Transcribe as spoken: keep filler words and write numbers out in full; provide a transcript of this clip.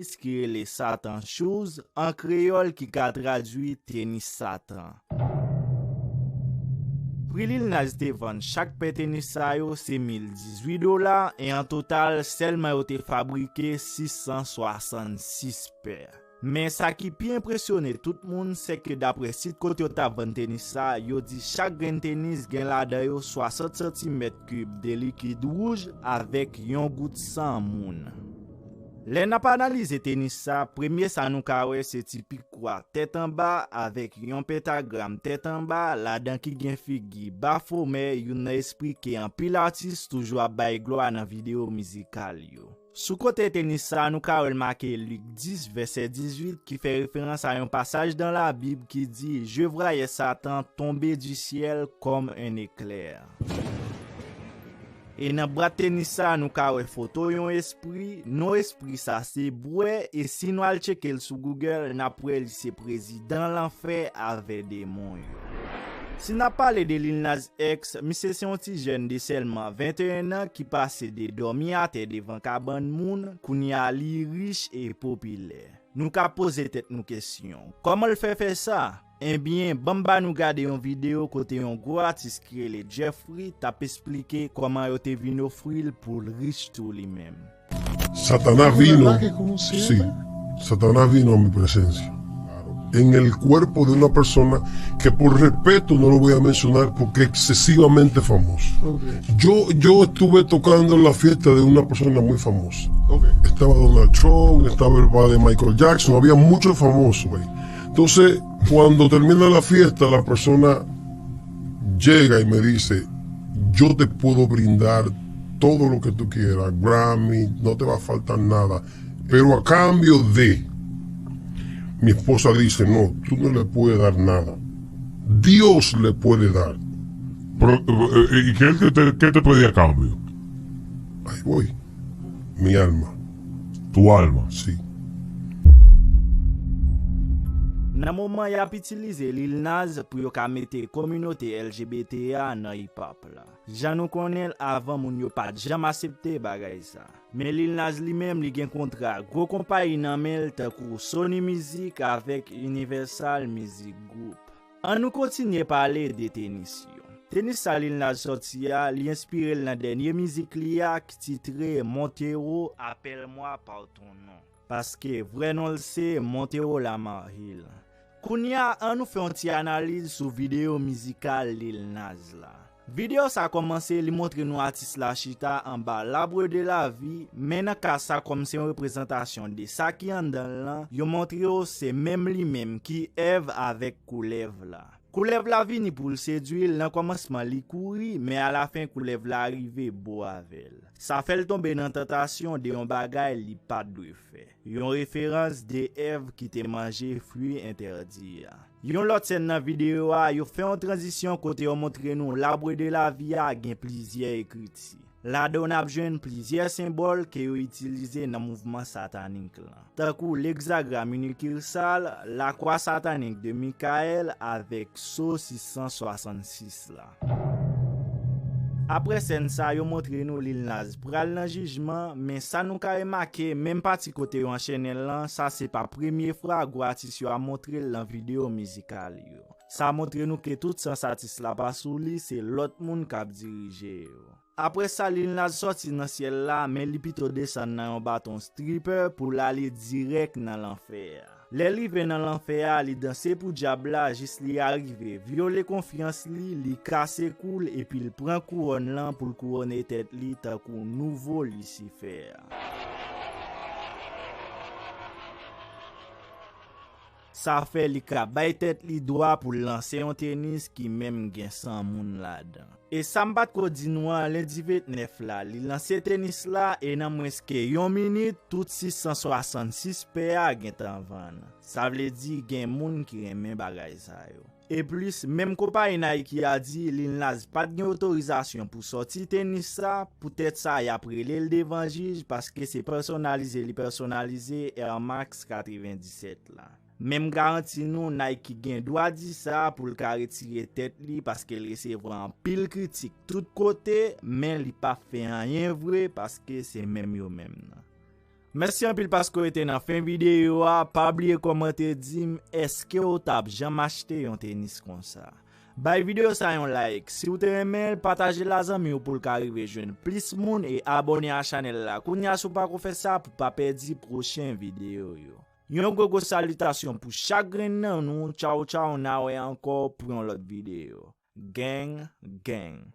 tenis ki rele Satan Shoes, an kreyòl ki ka tradui tenis Satan. Pri Lil Nas te vann chak pè tenis sa yo se mil dizuit dola, e an total, sèlman yo te fabrike sis san swasannsis pè. Men sa ki pi enpresyone tout moun, se ke daprè sit kote yo t ap vann tenis sa, yo di chak grenn tenis gen ladan yo swasant santimèt kib de likid wouj avèk yon gout san moun. Lè n ap analize tenis sa, premye sa nou ka wè se ti pikwa tèt anba avèk yon pentagram tèt anba ladan ki gen figi Bafomè, youn nan espri ke anpil atis toujou ap bay glwa nan videyo mizikal yo. Sou kote tenis sa, nou ka wè l make Lik dis, vèsè dizuit, ki fè referans a yon pasaj dan Labib ki di, Je voyais Satan tomber du ciel comme un éclair. E nan bwat tenis sa, nou ka wè foto yon espri. Non espri sa se bwè, e si nou al tcheke l sou Google, n ap wè li se prezidan lanfè avè demon yo. Si n ap pale de Lil Nas X, misye se yon ti jèn de sèlman venteyen an ki pase de dòmi atè devan kabann moun, kounye a li rich e popilè. Nou ka poze tèt nou kesyon, kòman l fè fè sa? Ebyen, ban m ba nou gade yon videyo kote yon gwo atis ki rele Jeffrey t ap esplike kòman yo te vin ofri l pou l rich tou li menm. Satanás vino, sí, Satanás vino a mi presencia, en el cuerpo de una persona que por respeto no lo voy a mencionar porque es excesivamente famoso. Yo, yo estuve tocando en la fiesta de una persona muy famosa. Estaba Donald Trump, estaba el padre Michael Jackson, había muchos famosos ahí. Entonces, cuando termina la fiesta, la persona llega y me dice, yo te puedo brindar todo lo que tú quieras, Grammy, no te va a faltar nada, pero a cambio de, mi esposa dice, no, tú no le puedes dar nada, Dios le puede dar. Pero, eh, ¿y qué, él te, qué te pedía a cambio? Ahí voy, mi alma. Tu alma. Sí. Nan moman y ap itilize Lil Nas pou yo ka mete kominote L G B T a nan hip hop la. Jan nou konnen l, avan moun yo pa t janm asepte bagay sa. Men Lil Nas li menm li gen kontra gwo konpayi nan men l tankou Sony Music avèk Universal Music Group. An nou kontinye pale de tenis yo. Tenis sa Lil Nas sòti a, li enspire l nan dènye mizik li a ki titre Montero, Appelle-moi par ton nom. Paske vrè non l se Montero Lamar Hill. Kounye a, an nou fè yon ti analiz sou videyo mizikal Lil Nas la. Videyo sa kòmanse, li montre nou atis la chita anba l'arbre de la vie, men nan ka sa kòm se yon reprezantasyon de sa ki anndan l lan, yo montre w se menm li menm ki Èv avèk koulèv la. Koulèv la vini pou l sedwi l, nan kòmansman li kouri, men alafen koulèv la rive bo avè l. Sa fè l tonbe nan tantasyon de yon bagay li pa t dwe fè. Yon referans de Èv ki te manje fwi entèdi a. Yon lòt sèn nan videyo a, yo fè yon tranzisyon kote yo montre nou l'arbre de la vie a gen plizyè ekriti. Ladan w n ap jwenn plizyè senbòl ke yo itilize nan mouvman satanik lan, tankou legzagram inikirsal, lakwa satanik de Mikayèl avèk so sis san swasannsis la. Apre sèn sa, yo montre nou Lil Nas pral nan jijman, men sa nou ka remake, menm pati kote yo anchennen l lan, sa se pa premye fwa gwo atis yo ap montre l nan videyo mizikal yo. Sa montre nou ke tout sans atis la pa sou li, se lòt moun k ap dirije yo. Apre sa, Lil Nas sòti nan syèl la, men li pito desann nan yon baton stripper pou l ale dirèk nan lanfè a. Lè l rive nan lanfè a, li danse pou dyab la jis li arive vyole konfyans li, li kase kou l epi l pran kouwòn lan pou l kouwone tèt li tankou nouvo Lisifè a. Sa fè li ka bay tèt li dwa pou l lanse yon tenis ki menm gen san moun ladan. E sa m pa t ko di nou an, lendi ventnèf la, li lanse tenis la e nan mwens ke yon minit, tout sis san swasannsis pè a gentan vann. Sa vle di gen moun ki renmen bagay sa yo. E plis, menm konpayi Nike a di Lil Nas pa t gen otorizasyon pou sòti tenis sa, poutèt sa y ap rele l devan jij paske se pèsonalize li pèsonalize Air Max katrevenndisèt la. Men m garanti nou Nike gen dwa di sa pou l ka retire tèt li paske l resevwa anpil kritik tout kote, men li pa fè anyen vre paske se menm yo menm nan. Mèsi anpil paske w rete nan fen videyo a. Pa bliye kòmante di m èske w t ap janm achte yon tenis konsa. Bay videyo sa yon like. Si w te renmen l, pataje l a zanmi w pou l ka rive jwenn plis moun e abòne a chanèl la. Kounye a si w pako fè sa pou pa pèdi pwochen videyo yo. Yon gwo gwo salitasyon pou chak grenn nan nou. Tchaw tchaw, n a wè ankò pou yon lòt videyo. Gang, gang.